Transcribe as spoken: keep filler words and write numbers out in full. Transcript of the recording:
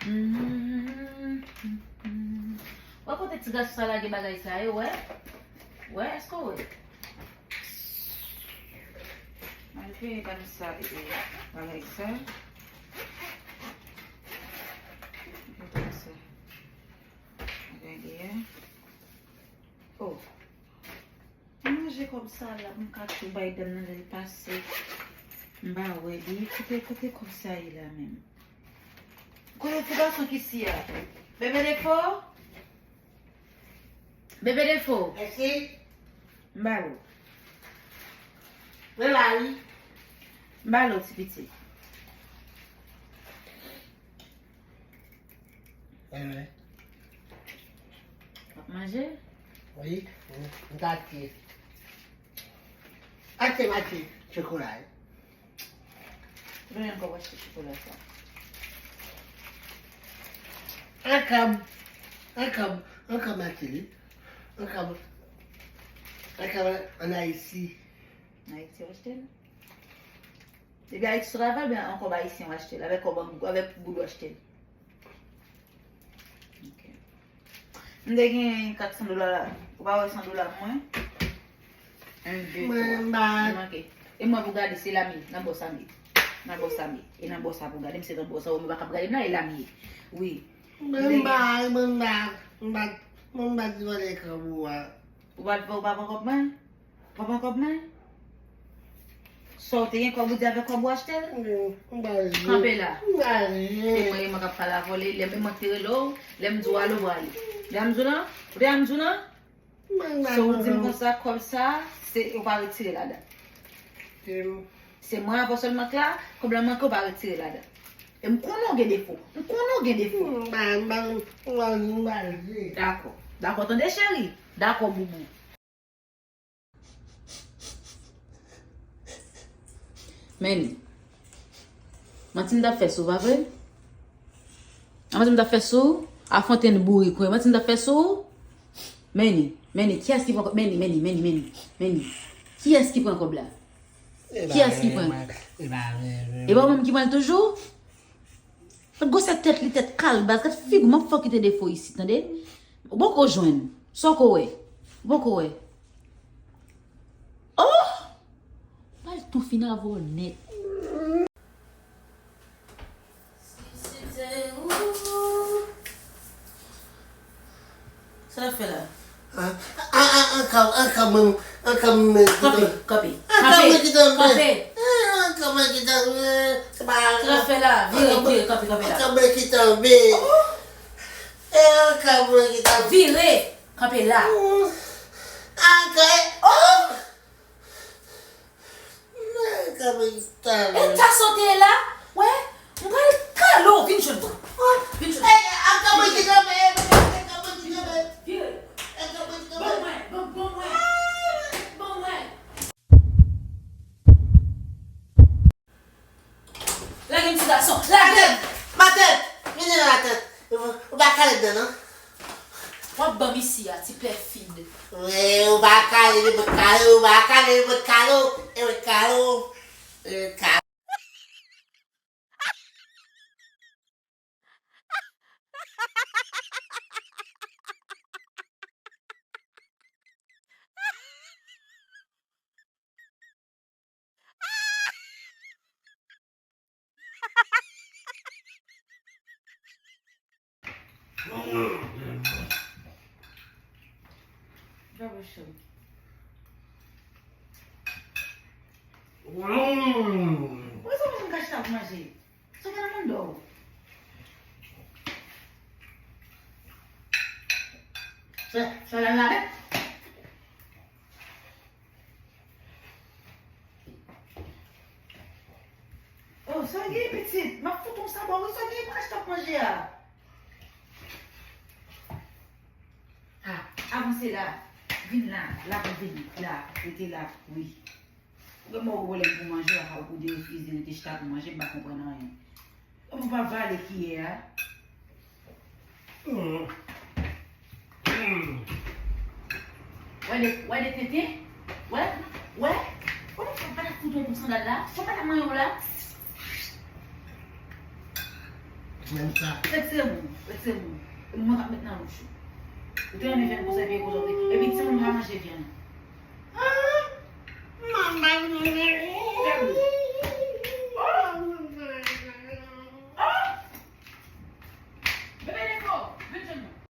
Mhm. Wè kote ti gason sa lage bagay sa yo, wè? Wè, èske w wè? Mwen fè pa m sa, e, bagay sa. Gade sa. Gade a. Oh. Mwen manje kòb sa la pou m ka tou bay dam nan lè l pase. M pa wè li. Kote, kote kòb sa ye la menm? Kote ti gason ki si a? Bebe Defo? Bebe Defo? Mèsi. M ba l ou. Mwen la wi. M ba l ou, ti pitit. Enben. W ap manje? Wi, m, m ka achte. Achte m achte chokola yo. Kote w jwenn kòb achte chokola sa? An kab, an kab, an kab achte li. An kab, an kab an Ayiti. An Ayiti w achte l? Depi Ayiti sot avè l, oubyen an kòb ayisyen w achte l, avèk kòb an, avèk goud w achte l? Ok. M te gen kat san dola la. Ou pa wè san dola mwen? Yon, de, twa. Li manke. E mwen pou gade, se la m ye, nan bò sa m ye. Nan bò sa m ye. E nan bò sa pou gade, m se nan bò sa, ou menm pa kab gade m la, e la m ye. Wi. Mwen m pa, mwen m pa, mwen m pa, mwen m pa di vòlè kòb ou a. Ou pa, ou pa pran kòb mwen? Papa kòb mwen? Sa w te gen kòb ou di avèk kòb ou achte l? Kanpe la. E mwen, e mwen k ap pale a vòlè, lè m, e mwen ki te rele w, lè m di w ale, w prale. Lè m di w nan? Ou te a m di w nan? Se ou di m konsa, kòb sa, se, ou pa retire ladan. Se mwen avè w sèlman k la, kòb la manke, ou pa retire ladan. E m konnen w gen defo. M konnen w gen defo. Dakò. Dakò, tande, cheri. Dakò, boubou. Meni. Manti m t ap fè sou, pa vre? A manti m t ap fè sou? A fontenn bourik, wi. Manti m t ap fè sou? Meni, Meni, kiyès ki pran kòb? Meni, Meni, Meni, Meni, Meni. Kiyès ki pran kòb la? Kiyès ki pran? E pa mwen, e pa mwen. E pa ou menm ki pran l toujou? Fèt gwosè tèt li, tèt kal baz. Gad figi w, m ap fè w kite defo isit, tande? Ou poko jwenn. Sa w ko wè? Ou poko wè? Oh! Pral tou fin avè w nèt. Si se te ou. Sa l ap fè la? An, an, an, an, kanpe, an, kanpe, an, kanpe, an, kanpe. Kanpe, kanpe, kanpe. Kanpe. An, kanpe, an, kanpe. Se pa. Sa l ap fè la? Vire, vire, kanpe, kanpe la. An, kanpe, kanpe. E, an, kanpe, kanpe. Vire, kanpe la. An, kanpe. Oh! E ta sa w te ye la, wè, m pral kale w, vin jwenn mwen. Vin jwenn mwen. Vire. Ban mwen, ban, ban mwen. Ban mwen. Lage m ti gason, lage m. Maten, maten, vini la maten. Ou pa kale dan non. W ap ban m isi a, ti pèfid. Wi, ou pa kale, li mwen kale, ou pa kale, li mwen kale, e mwen kale, e mwen kale. Poukisa w pa vin kache la pou manje? Sa gen nan manda w? Sa, sa la la. Oh, sa gen pitit? M ap fout yon saba wi, sa gen? Mwen achte ap manje a. Ah, avanse la. Vin la, la pou vini. La, rete la, wi. Ou gen mò ou lè m pou manje a, ou derefize rete chita pou manje, m pa konprann anyen. Ou pa vale kiyè a. Wè de, wè de tenten? Wè, wè. Ou pa ta fout yon kou sandal la? Ou pa ta manyen w la? Menm sa. Retire moun, retire moun. E mwen k ap met nan bouch ou. Ou te renmen vyann konsa epi e konsa ou te. Epi timoun pa manje vyann. Manman,